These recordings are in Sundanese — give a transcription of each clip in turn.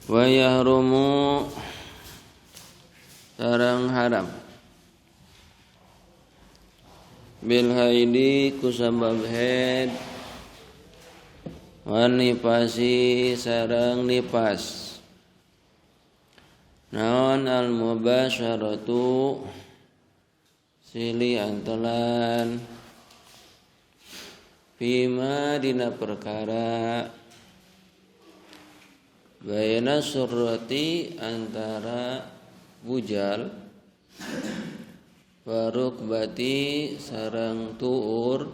Wa yahrumu sareng haram bil haidi kusabab haid wa nifasi sareng nifas. Naon al mubasyaratu sili antelan fima dina perkara baina surrati antara bujal warukbati sareng tuur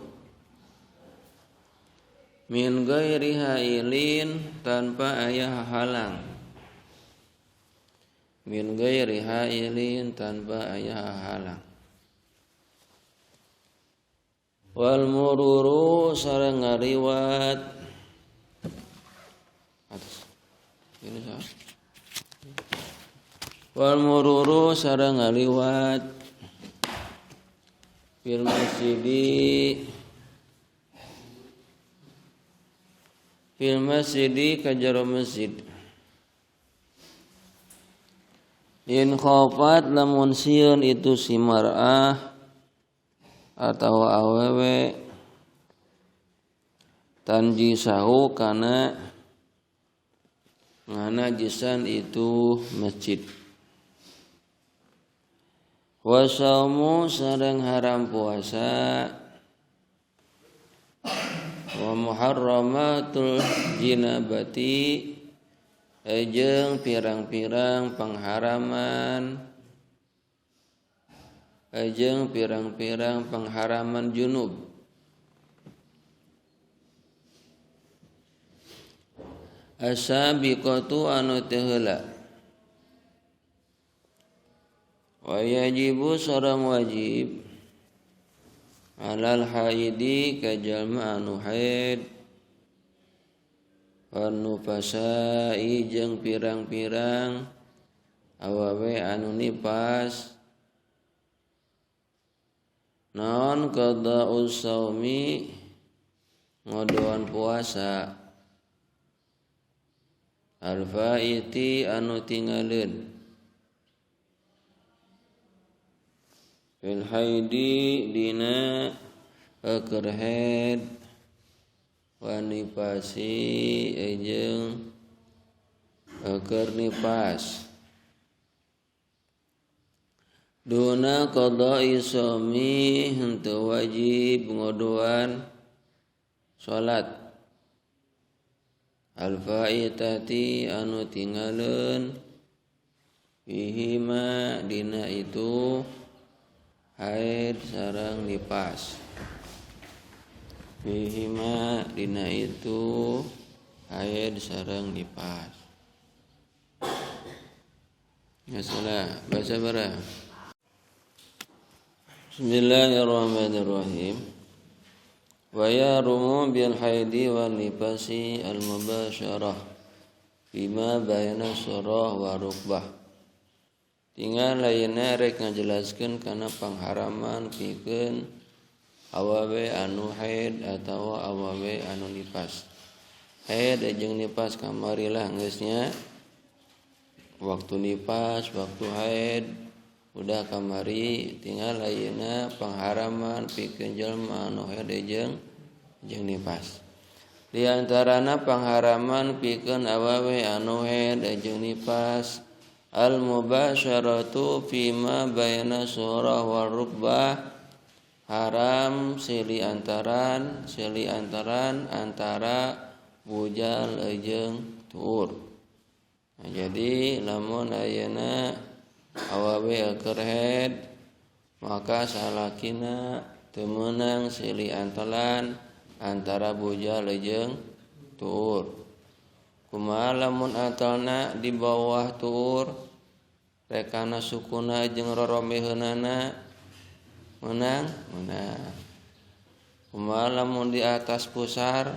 min ghairi hailin tanpa aya halang, min ghairi hailin tanpa aya halang. Wal mururu sareng ngaliwat atas ini sah. Wal mururu sareng ngaliwat fil masjidi, fil masjidi ka jero masjid. In khafat lamun sieun itu si mar'ah atau awewe tanjisahu kana nganajisan itu masjid. Wa saumu sareng haram puasa wa muharramatul jinabati jeung pirang-pirang pengharaman, jeung pirang-pirang pengharaman junub. As-sabiqatu anu teu heula. Wa yajibu sareng wajib alal haidi ka jalma anu haid wan nufasai jeung pirang-pirang awewe anu nipas. Naon qada'us saumi ngodoan puasa al-faiti anu tinggalin fil haidi dina keur haid wa nifasi jeung keur nifas. Duna qada'i shaumi henteu wajib ngodoan salat al-faitati anu tinggalin fihima dina itu haid sareng nifas. Fihima dina itu haid sareng nifas. Masalah bahasa bara. Bismillahirrahmanirrahim. Wa yarumu bil haidi wan nifasi al mubasyarah bima baina surah wa rukbah. Tinggal lainna rek ngajelaskeun kana pangharaman pikeun awewe anu haid atawa awewe anu nifas. Haid jeung nifas kamarilah geus nya. Waktu nifas, waktu haid udah kamari, tinggal ayeuna pangharaman pikeun jelema anu haid jeung nifas. Di antarana pangharaman pikeun awewe anu haid jeung nifas al mubasyaratu fima baina surah war rukbah, haram sili antaran antara bujal jeung tuur. Nah, jadi lamun ayeuna awewe keur haid maka salakina teu meunang silih antelan antara bujal jeung tuur. Kumaha lamun antelna di bawah tuur rekana sukuna jeung roromeheunana meunang? Meunang. Kumaha lamun di atas pusar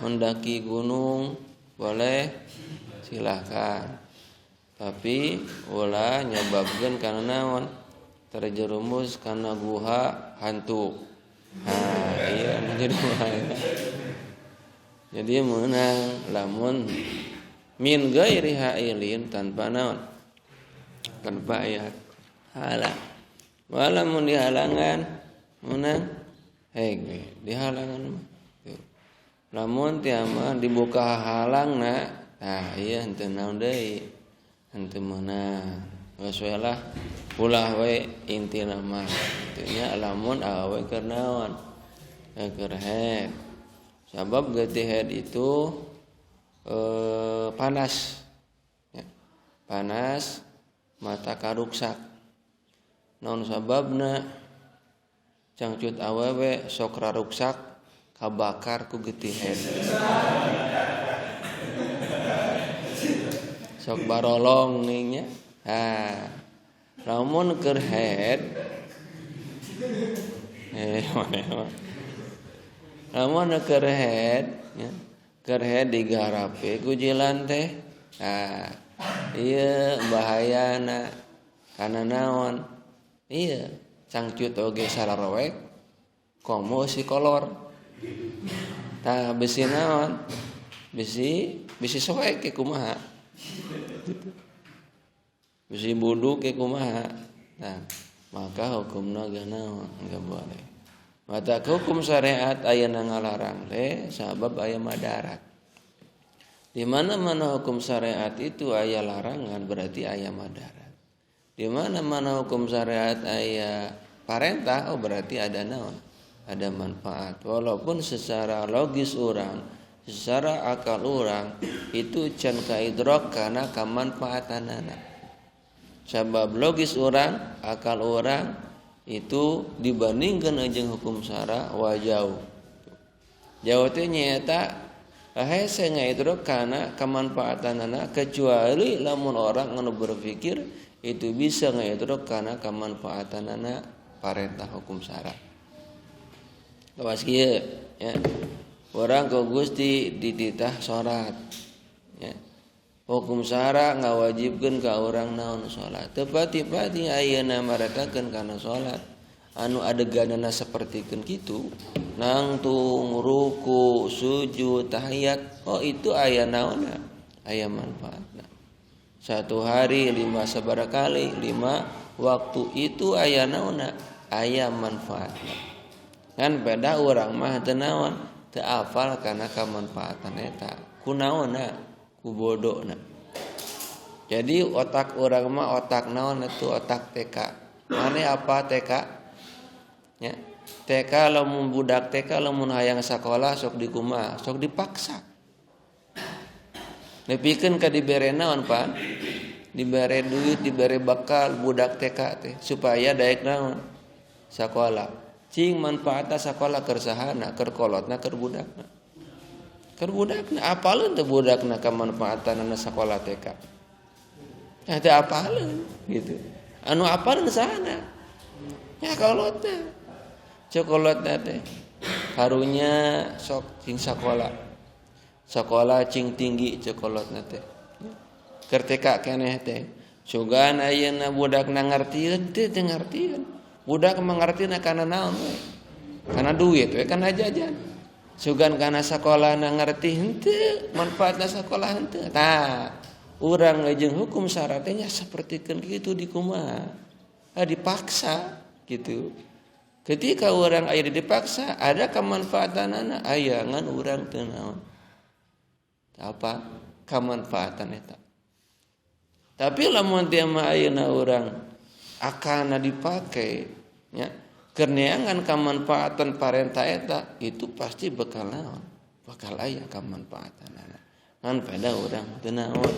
mendaki gunung boleh? Silahkan. Tapi ulah nyebabkeun kana naon? Terjerumus kana guha hantu. Nah, iya jadi bahaya. Jadi meunang lamun Min ghairi hailin tanpa naon? Tanpa aya halang. Walamun dihalangan meunang heg dihalangan mah. Lamun tiama dibuka halangna, tah ieu henteu naon deui. Henteu meunang. Geus we lah ulah we intina mah. Kitu nya lamun awewe keur naon? Keur haid. Sabab getih haid itu panas. Ya. Panas mata karuksak. Naon sababna? Cangcut awewe sok raruksak kabakar ku getih haid. Sok barolong nya. Ha. Lamun keur haid lamun keur haid nya, keur haid digarape ku jilan teh. Ha, ieu bahayana kana naon? Ieu cangcut oge sararowek komo si kolor. Tah besi naon? Besi besi soek ke kumaha? Gitu. Besi buduk ke kumaha? Nah, maka hukumna ge naon? Enggak boleh. Mata hukum syariat aya ngalarang teh sabab aya madarat. Di mana-mana hukum syariat itu aya larangan berarti aya madarat. Di mana-mana hukum syariat aya parentah, oh berarti ada naon? Ada manfaat. Walaupun secara logis orang, secara akal orang itu can kaidrok karena kamanfaatanana. Sabab logis orang, akal orang itu dibandingkan jeung hukum syara wa jauh. Jauh teh nyaeta hese ngaidrok kana kamanfaatanana kecuali lamun orang anu berpikir itu bisa ngaidrok kana kamanfaatanana parentah hukum syara. Kawas kieu ya. Orang ku Gusti dititah salat ya. Hukum syara ngawajibkeun ka urang naon salat. Teu pati-pati ayeuna maretakeun kana salat. Anu adeganana sapertikeun kitu, nangtung, ruku, sujud, tahiyat, oh itu aya naonna? Aya manfaatna. Satu hari 5 sabaraha kali, 5 waktu itu aya naonna? Aya manfaatna. Kan beda urang mah teu naon, teu apal kana kamanfaatan eta. Kunaonna? Ku bodona. Jadi otak urang mah otak naon itu otak TK. Mane apa TK? Ya. TK lamun budak TK lamun hayang sakola sok dikumaha, sok dipaksa. Nepikeun ka dibere naon pan? Dibere duit, dibere bekal budak TK teh supaya daek naon? Sakola. Cing manfaatna sakola keur sahana, keur kolotna, keur budakna. Keur budakna apaleun teh budakna kamanfaatanana sakola TK. Ya teh apaleun gitu. Anu apaleun sahana? Ya kolotna. Cek kolotna teh karunya sok cing sakola. Sakola cing tinggi cek kolotna teh. Keur TK keneh teh. Sugan ayeuna budakna ngartieun teh teu ngartieun. Budak mangartina kana naon we? Kana duit we kana jajan. Sugan kana sakolana ngarti henteu, manfaatna sakola henteu. Tah, urang jeung hukum syaratnya sapertikeun kitu dikumaha? Dipaksa gitu. Ketika urang aya dipaksa, ada kamanfaatanana aya ngan urang teu naon. Apa kamanfaatan eta? Tapi lamun teu mah ayeuna urang akana dipake nya keur neangan kamanfaatan parentah eta itu pasti bakal naon? Bakal aya kamanfaatanana. Ngan pada urang teu naon?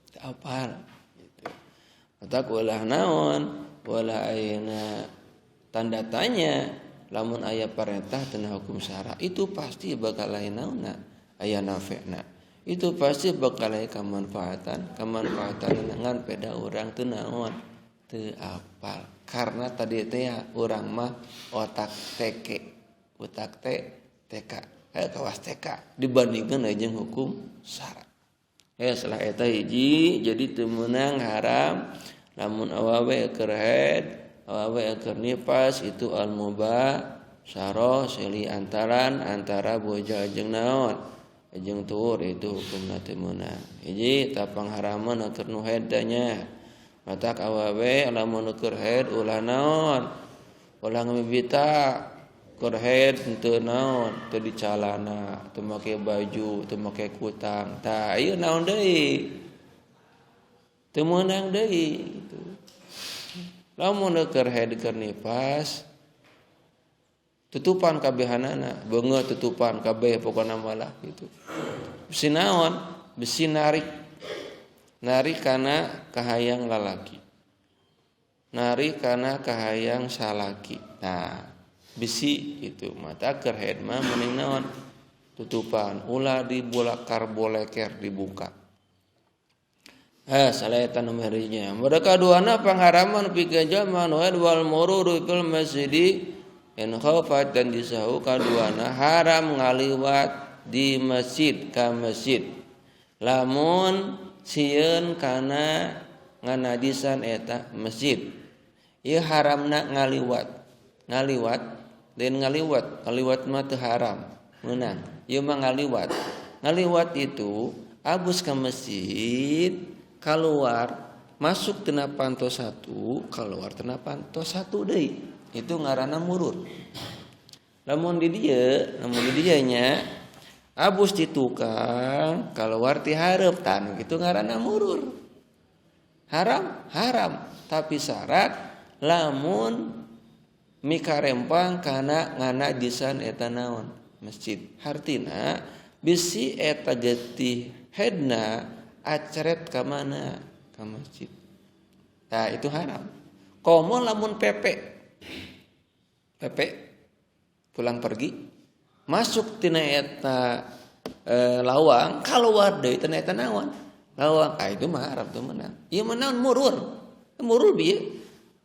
Teu apal gitu. Otak ulah naon? Ulah ayeuna tanda tanya lamun aya parentah tina hukum syara itu pasti bakal aya naonna? Aya nafekna. Itu pasti bakal aya kamanfaatan, kamanfaatan ngan peda urang teu naon? Teu apal. Karena tadi teh urang mah otak TK, otak TK, kawas TK dibandingkan jeung hukum syara. Salah eta hiji jadi teu meunang haram lamun awewe keur haid, awewe keur nifas itu al mubah syara seli antaran antara boja jeung naon? Jeung tuur itu hukumna teu meunang. Hiji tah pangharaman keur nu haid nya. Matak awewe lamun keur haid ulah naon? Ulah ngamibita keur haid teu naon, teu dicalana, teu make baju, teu make kutang. Tah ieu naon deui? Teu meunang deui gitu. Lamun keur haid keur nifas tutupan kabehanana, beungeut tutupan kabeh pokona malah gitu. Besi naon? Besi narik. Narik kana kahayang lalaki. Narik kana kahayang salaki. Nah, besi gitu. Mata keur haid mah mending naon? Tutupan, ulah dibolakar boleker dibuka. Salah eta nomor hijina. Mereka duana pangharaman pikeun jalma nu haid wal mururu fil masjidi in khaufat dan disahu kaduana haram ngaliwat di masjid ka masjid. Lamun sieun kana nganajisan eta masjid. Ieu haramna ngaliwat. Ngaliwat lain ngaliwat, ngaliwat mah teu haram, meunang. Ieu mah ngaliwat. Ngaliwat itu abus ka masjid keluar masuk tina panto satu, keluar tina panto satu deui. Itu ngaranna murur. Lamun di dieu, lamun di dieu nya abus di tukang keluar ti hareup tah itu ngaranna murur. Haram, haram, tapi syarat lamun mikarempang kana nganajisan eta naon masjid. Hartina bisi eta getih hedna acret ka mana? Ka masjid. Nah, itu haram. Komo lamun pepe. Pepe pulang pergi masuk tina eta lawang keluar deui tina eta naon? Lawang. Ah itu mah haram teu meunang. Ieu mah naon murur. Murur bieu.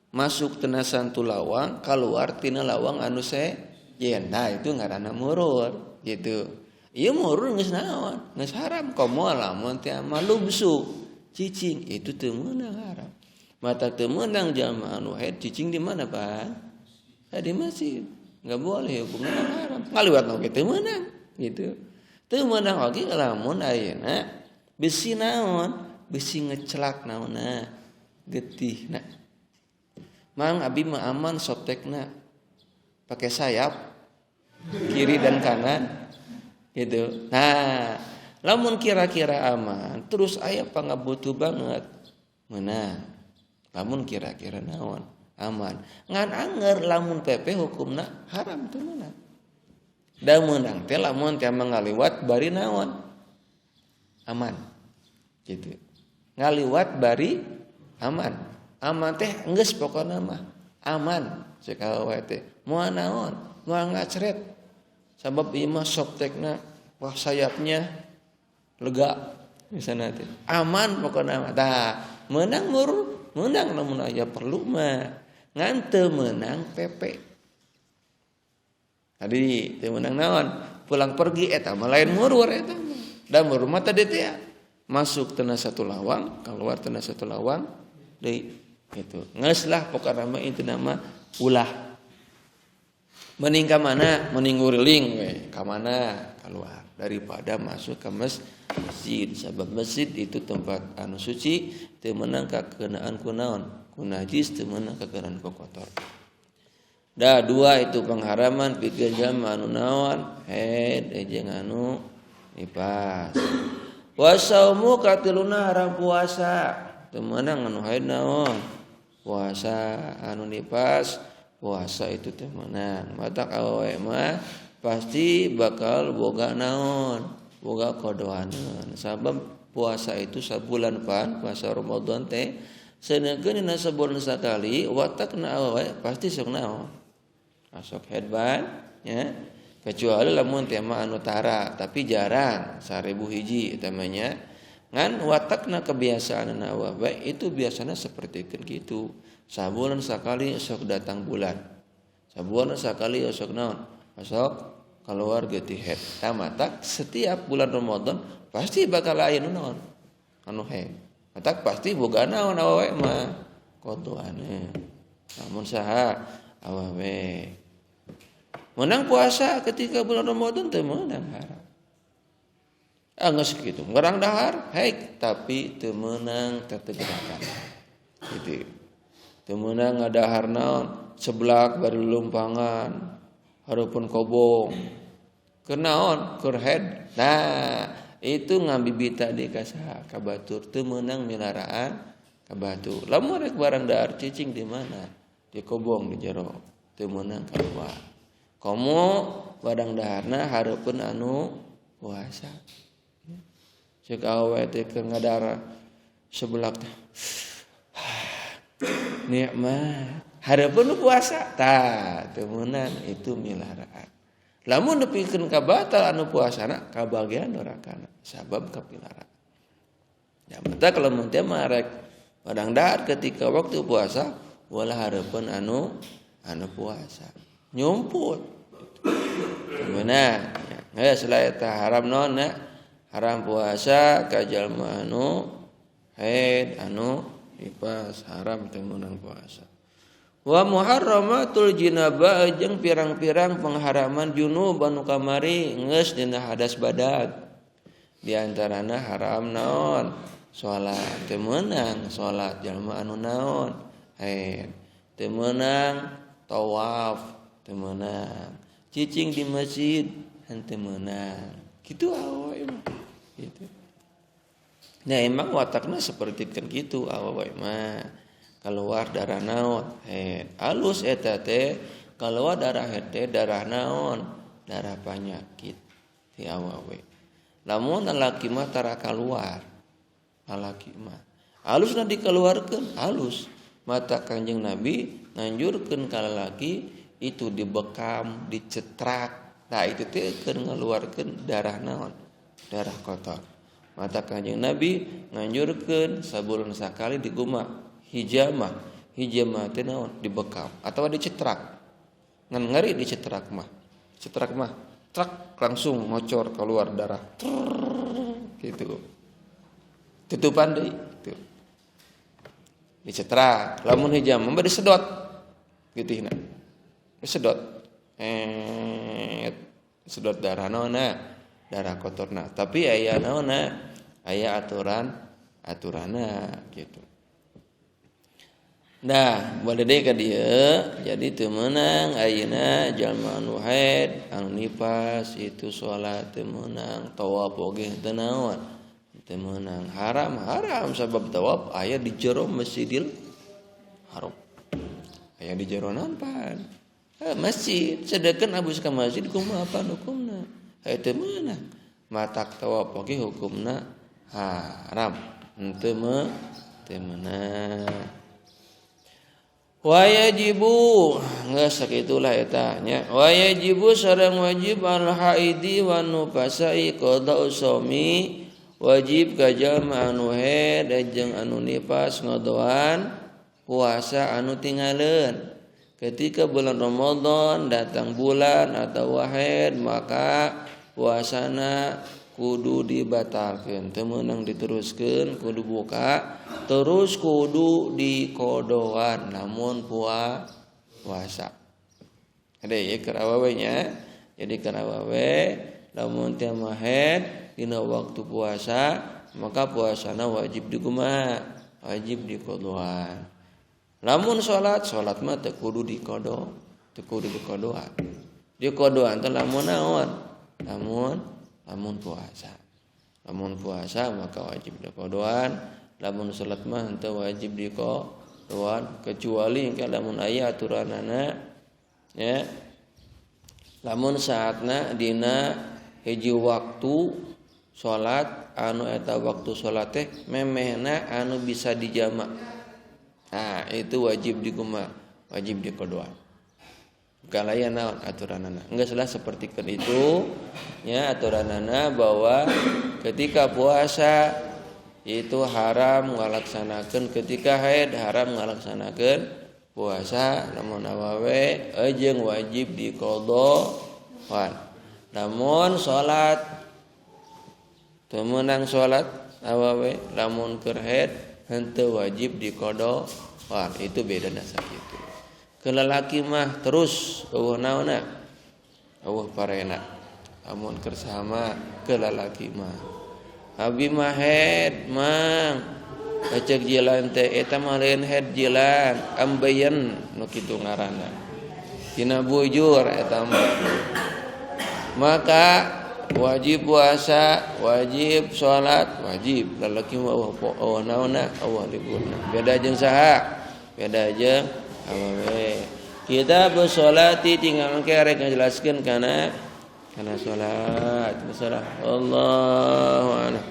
Masuk tina santu lawang keluar tina lawang anu sejen. Nah, itu ngaranna murur gitu. Ieu murur geus naon? Geus haram. Komo lamun teh malubsu cicing itu teu meunang haram. Mata teu meunang jalma anu haid cicing di mana, Pak? Di masjid. Enggak boleh hukumna haram. Ngaliwat oge teu meunang gitu. Teu meunang oge lamun ayeuna besi naon? Besi ngecelak naonna? Getihna. Mang abi mah aman soptekna. Pakai sayap kiri dan kanan gitu. Nah, lamun kira-kira aman, terus aya pangabutuh banget. Meunang. Lamun kira-kira naon? Aman. Ngan anger lamun pepe hukumna haram teu meunang. Da meunang teh lamun teh ngaliwat bari naon? Aman. Gitu. Ngaliwat bari aman. Aman teh geus pokona mah. Aman cek awewe teh. Moal naon? Moal ngacret. Sabab ieu mah soptekna wah sayapnya lega misalna teh. Aman pokona mah. Tah, meunang mur, meunang lamun aya perlu mah. Ngan teu meunang pepe. Tadi teu meunang naon? Pulang pergi eta mah lain murur eta mah. Da murur mah tadi teh masuk tina satu lawang, keluar tina satu lawang deui gitu. Geus lah pokona mah intina mah ulah. Mending ka mana? Mending nguriling we, ka mana keluar daripada masuk ke masjid. Sabab masjid itu tempat anu suci, teu meunang kakeunaan ku naon? Ku najis, teu meunang kakeunaan ku kotor. Da dua itu pengharaman pikeun jalma anu naon? Haid jeung anu nifas. Wasaumu katiluna haram puasa. Teu meunang anu haid naon? Puasa anu nifas puasa itu teu meunang. Matak awewe mah pasti bakal boga naon? Boga kodohaneun. Sabab puasa itu sabulan pan, puasa Ramadan teh senekeun dina sabulan sakali watakna awewe pasti sok naon? Sok headband ya. Kecuali lamun teh mah anu tara, tapi jarang 1000 hiji eta mah nya. Ngan watakna kebiasaan awewe itu biasanya seperti kan gitu. Sabulan sakali sok datang bulan. Sabulan sakali sok naon? Sok keluar getih head. Tamatak setiap bulan Ramadan pasti bakal aya nu naon? Anu head. Matak pasti boga naon awewe mah kotoane. Namun saha awewe menang puasa ketika bulan Ramadan teu meunang haram. Ah geus kitu barang dahar hek tapi teu meunang tetegerakan. Gitu. Teu meunang ngadahar naon seblak bari lumpangan hareupeun kobong. Keur naon? Keur head. Nah, itu ngabibita di ka saha? Ka batur. Teu meunang milaraan ka batur. Lamun rek barang dahar cicing di mana? Di kobong di jero. Teu meunang kaluar. Komo barang daharna hareupeun anu puasa. Cek awewe teh keur ngadara sebelak teh. Nikmat. Hareupeun puasa tah teu meunang itu milaraan. Lamun nepikeun ka batal anu puasana kabagian dorakana sabab kapilaraan. Ya mata kalau mun teh mah rek padang dahar ketika waktu puasa wala hareupeun anu anu puasa. Nyumput. Meunang. Ya selain eta haram naon ya? Haram puasa ka jalma anu haid anu nifas haram teu meunang puasa. Wa muharramatul jinabah jeung pirang-pirang pengharaman junub anu kamari geus dina hadas badag. Di antarana haram naon? Salat teu meunang salat jalma anu naon? Haid. Teu meunang tawaf, teu meunang. Cicing di masjid henteu meunang. Kitu awewe mah. Gitu. Nah emang watakna seperti kan gitu awewe mah. Keluar darah naon haid. Alus eta teh keluar darah haid teh darah naon? Darah penyakit ti awewe. Lamun lalaki mah tara kaluar. Lalaki mah alusna dikeluarkeun alus. Mata Kanjeng Nabi nganjurkeun ka lalaki itu dibekam, dicetrak. Nah itu teh keur ngaluarkeun darah naon? Darah kotor. Mata Kanjeng Nabi nganjurkeun sabulan sakali diguma hijamah. Hijamah teh naon? Dibekam atawa dicetrak. Ngan ngeri dicetrak mah. Cetrak mah trak langsung ngocor keluar darah. Trrr, gitu. Tutupan deui gitu. Dicetrak. Lamun hijamah mah disedot. Gitu hina. Disedot. Sedot darah naonna? Darah kotorna. Tapi aya naonna? Aya aturan aturanna gitu. Nah, boleh deui ka dieu, jadi teu meunang ayeuna jalma anu haid, anu nifas itu salat teu meunang, tawaf oge teu naon. Teu meunang, haram haram sabab tawaf aya di jero Masjidil Haram. Aya di jero naon pan? Masjid, sedengkeun abus ka masjid kumaha pan hukumna? Hayu teu meunang. Matak tawaf oge hukumna haram. Henteu teu meunang. Wa yajibu geus sakitulah eta nya. Wa yajibu sareng wajib al haidi wa nufasai qada'u shaumi wajib ka jalma anu haid jeung anu nifas ngadoan puasa anu tingaleun. Ketika bulan Ramadan datang bulan atau haid maka puasana kudu dibatalkeun, teu meunang diteruskeun, kudu buka terus kudu dikodoan namun puasa. Ada ya keur awewe nya. Jadi keur awewe lamun teu haid dina waktu puasa maka puasana wajib dikumaha, wajib dikodoan. Lamun salat, salat mah teu kudu dikodo, teu kudu dikodoan. Dikodoan teh lamun naon? Lamun puasa. Lamun puasa maka wajib dikodoan, lamun salat mah henteu wajib dikodoan kecuali engke lamun aya aturanana ya. Lamun saatna dina hiji waktu salat anu eta waktu salat teh memehna anu bisa dijama. Nah, itu wajib dikumaha, wajib dikodoan. Kalaya naon aturanana. Enggak salah seperti kan itu ya aturanana bahwa ketika puasa itu haram ngalaksanakeun, ketika haid haram ngalaksanakeun puasa, lamun awewe jeung wajib diqadha. Namun salat teu meunang salat awewe lamun keur haid henteu wajib diqadha. Itu bedana sakitu. Ke lalaki mah terus eueuh naonna? Eueuh parena. Amun keur sama ke lalaki mah. Abi mah head mang. Cek jilan teh eta mah lain head jilan, ambeien nu kitu ngaranna. Tina bujur eta mah. Maka wajib puasa, wajib salat, wajib. Lalaki mah eueuh naonna, eueuh liburna. Beda jeung saha? Beda jeung awewe. Kita bersolati tinggal engke rek ngajelaskeun kana salat. Masalah Allahu a'lam.